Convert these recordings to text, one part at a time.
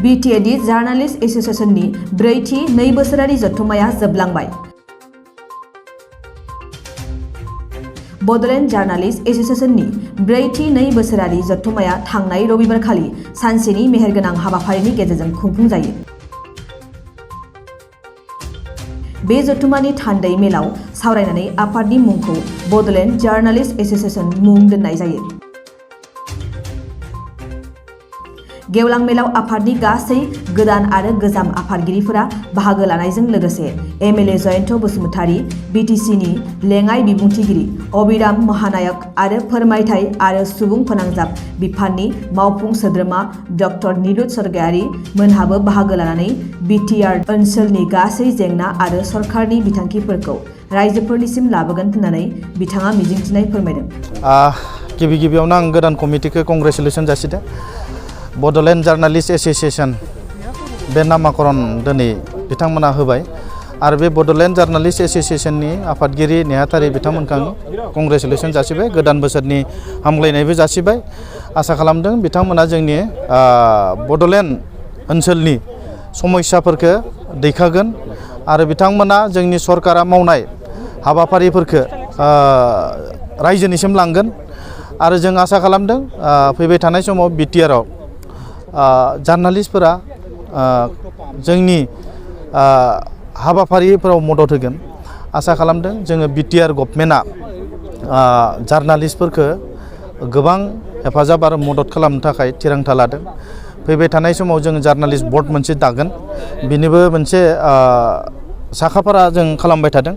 BTAD journalist एसोसिएशननि 4थि 2 बोसोरारि जथुम्माया जोबलांबाय। Bodoland journalist एसोसिएशननि 4थि 2 बोसोरारि जथुम्माया थांनाय रबिबारखालि सानसेनि मेहेरगोनां हाबाफारिनि गेजेरजों खुंफुंजायो। बे जथुम्मानि थान्दै मेलाव सावरायनानै आफादनि मुंखौ बड'लेण्ड जार्नालिस्ट एसोसिएशन मुं दोननाय जायो। गेवलां मेलाव आफादनि गासै गोदान आरो गोजाम आफादगिरिफोरा बाहागो लानायजों लोगोसे एमएलए जयन्त बसुमतारी, बिटिसिनि लेङाइ बिबुंथिगिरि अबिराम महानायक आरो फोरमायथाय आरो सुबुं फोनांजाब बिफाननि मावफुं सोद्रोमा डक्टर निलुत सरगयारी मोनहाबो बाहागो लानानै बिटिआर ओनसोलनि गासै जेंना आरो सरकारनि बिथांखिफोरखौ रायजोफोरनिसिम लाबोगोन होननानै बिथाङा मिजिंथिनाय फोरमायदों। गिबियावनो आं गोदान कमिटिखौ कंग्रेचुलेसन जासिदों। बड'लेण्ड जार्नालिस्ट एसोसिएशन बे नामाकरण दिनै बिथांमोना होबाय आरो बे बड'लेण्ड जार्नालिस्ट एसोसिएशननि आफादगिरि नेहाथारि बिथांमोनखौ आं कंग्रेचुलेसन जासिबाय, गोदान बोसोरनि हामलायनायबो जासिबाय। आसा खालामदों बिथांमोना जोंनि बड'लेण्ड ओनसोलनि समस्याफोरखौ दैखांगोन आरो बिथांमोना जोंनि सरकारा मावनाय हाबाफारिफोरखौ रायजोनिसिम लांगोन आरो जों आसा खालामदों फैबाय थानाय समाव बिटिआरआव जार्नालिस्टफोरा जोंनि हाबाफारिफोराव मदद होगोन। आसा खालामदों जोङो बिटिआर गभर्नमेन्टआ जार्नालिस्टफोरखौ गोबां हेफाजाब आरो मदद खालामनो थाखाय थिरांथा लादों। फैबाय थानाय समाव जों जार्नालिस्ट बर्ड मोनसे दागोन, बिनिबो मोनसे साखाफारा जों खालामबाय थादों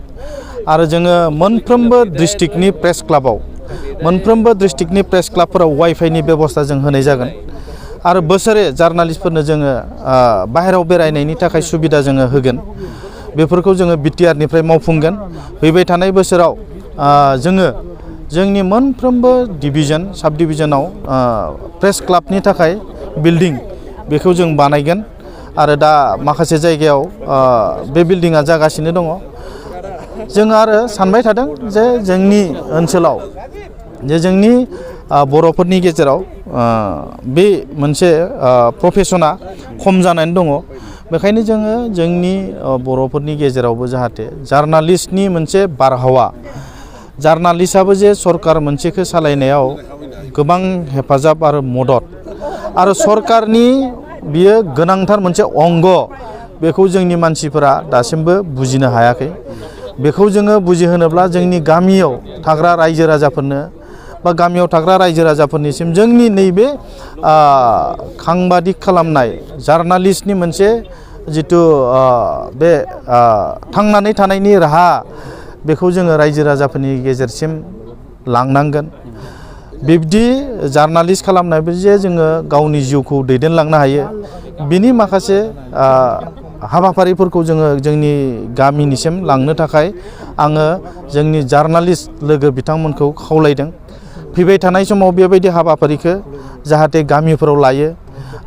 आरो जोङो मोनफ्रोमबो डिस्ट्रिक्टनि प्रेस क्लाबाव मोनफ्रोमबो डिस्ट्रिक्टनि प्रेस क्लाबफोराव वाइफाइनि बेबस्था जों होनाय जागोन आरो बोसोरे जार्नालिस्टफोरनो जोङो बाहेरायाव बेरायनायनि थाखाय सुबिदा जोङो होगोन। बेफोरखौ जोङो बिटिआरनिफ्राय मावफुंगोन। फैबाय थानाय बोसोराव जोङो जोंनि मोनफ्रोमबो डिभिजन साब डिभिजनाव प्रेस क्लाबनि थाखाय बिल्डिं बेखौ जों बानायगोन आरो दा माखासे जायगायाव बे बिल्डिंआ जागासिनो दङ। जों आरो सानबाय थादों जे जोंनि ओनसोलाव जे जोंनि बर'फोरनि गेजेराव बे मोनसे प्रफेसना खम जानानै दङ। बेखायनो जोङो जोंनि बर'फोरनि गेजेरावबो जाहाथे जार्नालिस्टनि मोनसे बारहावा, जार्नालिस्टआबो जे सरकार मोनसेखौ सालायनायाव गोबां हेफाजाब आरो मदद आरो सरकारनि बियो गोनांथार मोनसे अंग, बेखौ जोंनि मानसिफोरा दासिमबो बुजिनो हायाखै। बेखौ जोङो बुजिहोनोब्ला जोंनि गामियाव थाग्रा रायजो राजाफोरनो बा गामियाव थाग्रा रायजो राजाफोरनिसिम जोंनि नैबे सांबादिक खालामनाय जार्नालिस्टनि मोनसे जिथु बे थांनानै थानायनि राहा, बेखौ जोङो रायजो राजाफोरनि गेजेरसिम लांनांगोन। बिब्दि जार्नालिस्ट खालामनायबो जे जोङो गावनि जिउखौ दैदेनलांनो हायो, बिनि माखासे हाबाफारिफोरखौ जोङो जोंनि गामिनिसिम लांनो थाखाय आङो जोंनि जार्नालिस्ट लोगो बिथांमोनखौ खावलायदों। फैबाय थानाय समाव बेबायदि हाबाफारिखौ जाहाथे गामिफोराव लायो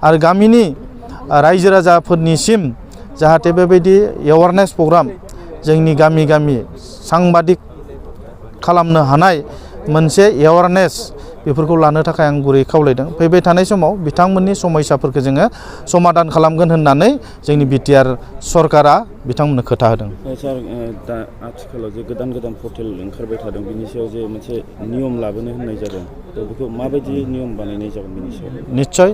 आरो गामिनि रायजो राजाफोरनिसिम जाहाथे बेबायदि एवारनेस प्रग्राम जोंनि गामि गामि सांबादिक खालामनो हानाय मोनसे एवारनेस बेफोरखौ लानो थाखाय आं गुरै खावलायदों। फैबाय थानाय समाव बिथांमोननि समस्याफोरखौ जोङो समाधान खालामगोन होननानै जोंनि बिटिआर सरकारा बिथांमोननो खोथा होदों। सार, दा आथिखालाव जे गोदान पर्टेल ओंखारबाय थादों, बिनि सायाव जे मोनसे नियम लाबोनो होननाय जादों, दा बेखौ माबायदि नियम बानायनाय जागोन बिनि सायाव? निश्चय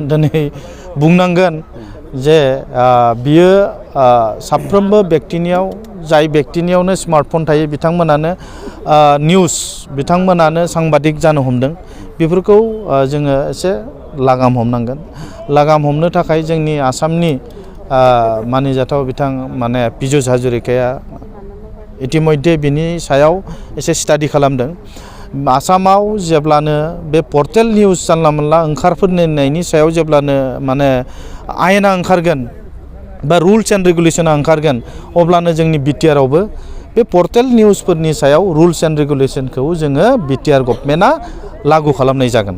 दिनै बुंनांगोन जे बियो साफ्रोमबो व्यक्तिनियाव, जाय व्यक्तिनियावनो स्मार्टफन थायो बिथांमोनानो निउस, बिथांमोनानो सांबादिक जानो हमदों। बेफोरखौ जोङो एसे लागाम हमनांगोन। लागाम हमनो थाखाय जोंनि आसामनि मानिजाथाव बिथां पीयूष हाजरिकाया इतिमध्ये बिनि सायाव एसे स्टाडि खालामदों। आसामाव जेब्लानो बे पर्टेल निउस जानला मोनला ओंखारफोरनायनि सायाव जेब्लानो आयेना ओंखारगोन बा रुल्स एन्ड रेगुलेसना ओंखारगोन, अब्लानो जोंनि बिटिआरआवबो बे पर्टेल निउसफोरनि सायाव रुल्स एन्ड रेगुलेसनखौ जोङो बिटिआर गभर्नमेन्टआ लागु खालामनाय जागोन।